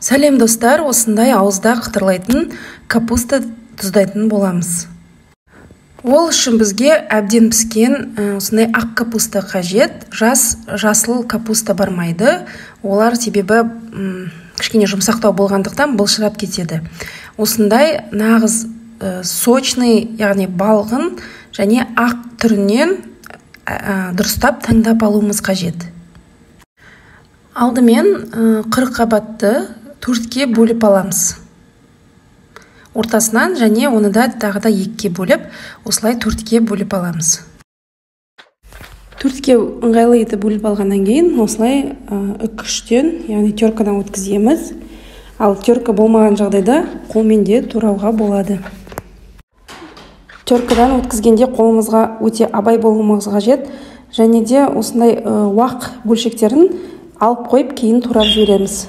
Сәлем достар, осындай ауызда қытырлайтын капуста тұздайтын боламыз. Ол үшін бізге әбден піскен осындай ақ капуста қажет. Жас жасыл капуста бармайды. Олар себебі кішкене жұмсақтау болғандықтан былшырап кетеді. Осындай нағыз сочный, яғни балғын және ақ түрінен дұрыстап таңдап алуымыз қажет. Алдымен 40 қабатты 4-ке бөліп аламыз. Ортасынан және оны да тағы да 2-ке бөліп, осылай 4-ке бөліп аламыз. 4-ке ыңғайлы етіп бөліп алғаннан кейін осылай үкіштен, яғни теркадан өткіземіз. Ал терка болмаған жағдайда қолмен де турауға болады. Теркадан өткізгенде қолымызға өте абай болуымыз қажет. Және де осындай уақ бөлшектерін алып қойып кейін турап жібереміз.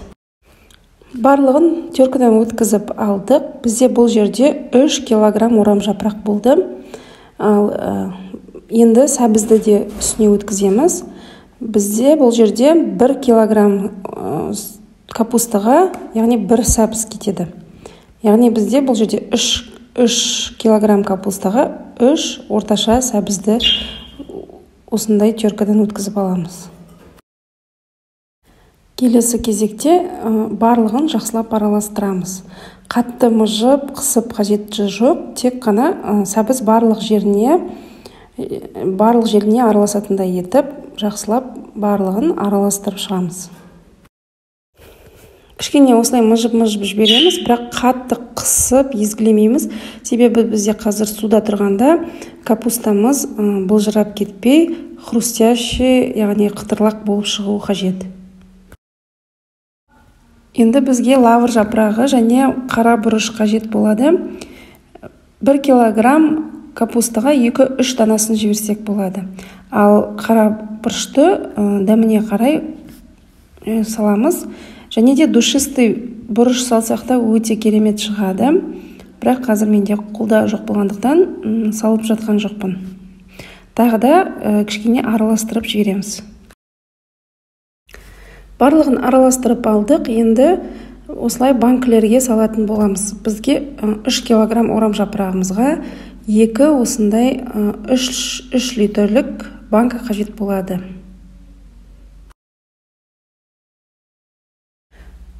Барлығын теркадан өткізіп алдық. Бізде бұл жерде 3 килограмм орам жапырақ болды. Ал енді сәбізді де үстіне өткіземіз. Бізде бұл жерде 1 килограмм капустаға, яғни 1 сәбіз кетеді. Яғни бізде бұл жерде 3 килограмм капустаға 3 орташа сәбізді осындай теркадан өткізіп аламыз. Келесі кезекте барлығын жақсылап араластырамыз. Қатты мыжып, қысып қажеті жоқ, тек қана сәбіз барлық жеріне араласатындай етіп, жақсылап барлығын араластырып шығамыз. Кішкене осылай мыжып-мыжып жібереміз, бірақ қатты қысып езгілемейміз. Себебі бізде қазір суда тұрғанда капустамыз былжырап кетпей, хрустящий, яғни қытырлақ болып шығуы қажет. Енді бізге лавр жапырағы және қара бұрыш қажет болады. 1 килограмм капустаға 2-3 данасын жіберсек болады. Ал қара бұрышты дәміне қарай саламыз. Және де душистый бұрыш салсақ та өте керемет шығады. Бірақ қазір менде қолда жоқ болғандықтан салып жатқан жоқпын. Тағы да кішкене араластырып жібереміз. Барлығын араластырып алдық. Енді осылай банкілерге салатын боламыз. Бізге 3 килограмм орам жапырағымызға 2 осындай 3 литрлік банка қажет болады.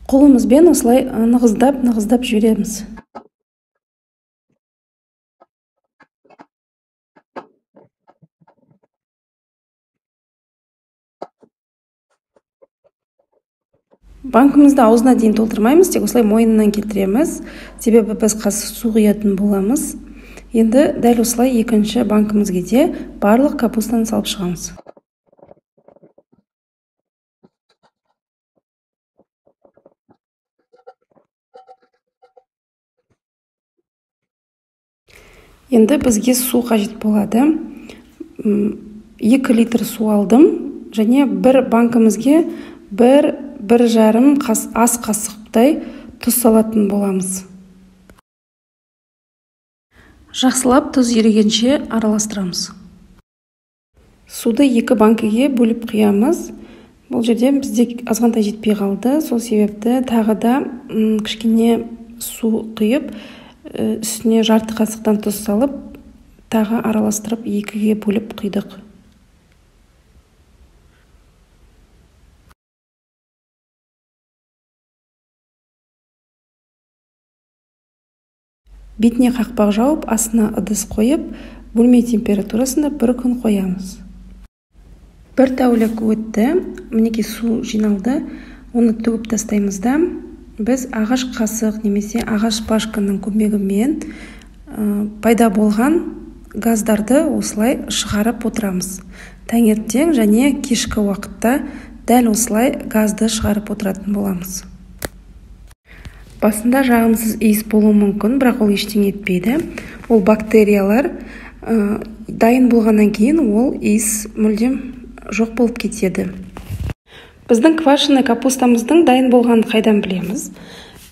Қолымызбен осылай нығыздап жібереміз. Банкімізді аузына дейін толтырмаймыз, тек осылай мойнынан келтіреміз. Себебі біз қазір су құятын боламыз. Енді дәл осылай екінші банкімізге де барлық капустаны салып шығамыз. Енді бізге су қажет болады. 2 литр су алдым және бір банкімізге 1,5 ас қасықтай тұз салатын боламыз. Жақсылап тұз ерігенше араластырамыз. Суды 2 банкіге бөліп құямыз. Бұл жерде бізде азғантай жетпей қалды. Сол себепті тағы да кішкене су құйып, үстіне жарты қасықтан тұз салып, тағы араластырып 2-ге бөліп құйдық. Бетіне қақпақ жауып, астына ыдыс қойып, бөлме температурасында 1 күн қоямыз. 1 тәулік өтті, мінекей су жиналды. Оны төгіп тастаймыз да, біз ағаш қасық немесе ағаш шпажканың көмегімен пайда болған газдарды осылай шығарып отырамыз. Таңертең және кешкі уақытта дәл осылай газды шығарып отыратын боламыз. Басында жағымсыз иіс болуы мүмкін, бірақ ол ештеңе етпейді. Ол бактериялар дайын болғаннан кейін ол иіс мүлдем жоқ болып кетеді. Біздің квашеный капустамыздың дайын болғанын қайдан білеміз?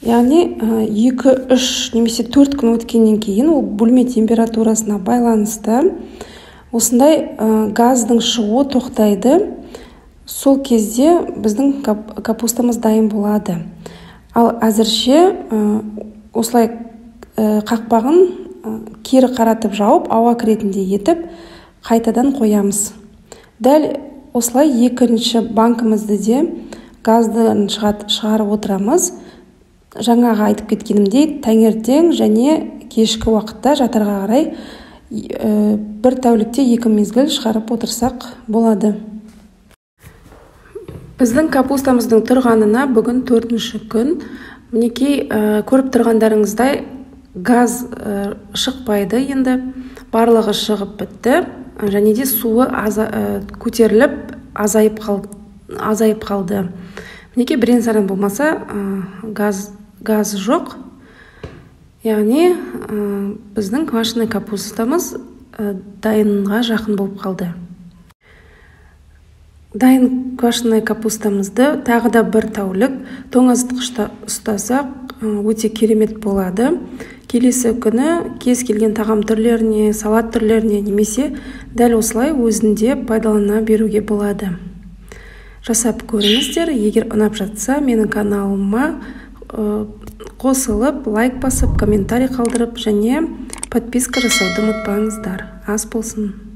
Яғни 2, 3 немесе 4 күн өткеннен кейін ол бөлме температурасына байланысты осындай газдың шығуы тоқтайды. Сол кезде біздің капустамыз дайын болады. Ал әзірше осылай қақпағын кері қаратып жауып, ауа кіретіндей етіп қайтадан қоямыз. Дәл осылай екінші банкімізді де газдан шығарып отырамыз. Жаңағы айтып кеткенімдей, таңертең және кешкі уақытта жатарға қарай бір тәулікте 2 мезгіл шығарып отырсақ болады. Біздің капустамыздың тұрғанына бүгін 4-ші күн. Мінекей, көріп тұрғандарыңыздай газ шықпайды енді. Барлығы шығып бітті. Және де суы көтеріліп азайып қалды. Мінекей, бірен-саран болмаса газ жоқ. Яғни біздің квашеный капустамыз дайынға жақын болып қалды. Дайын квашеный капустамызды тағы да бір тәулік тоңазытқышта ұстасақ өте керемет болады. Келесі күні кез келген тағам түрлеріне, салат түрлеріне немесе дәл осылай өзінде пайдалана беруге болады. Жасап көріңіздер. Егер ұнап жатса, менің каналыма қосылып, лайк басып, комментарий қалдырып және подписка жасауды ұмытпаңыздар. Ас болсын.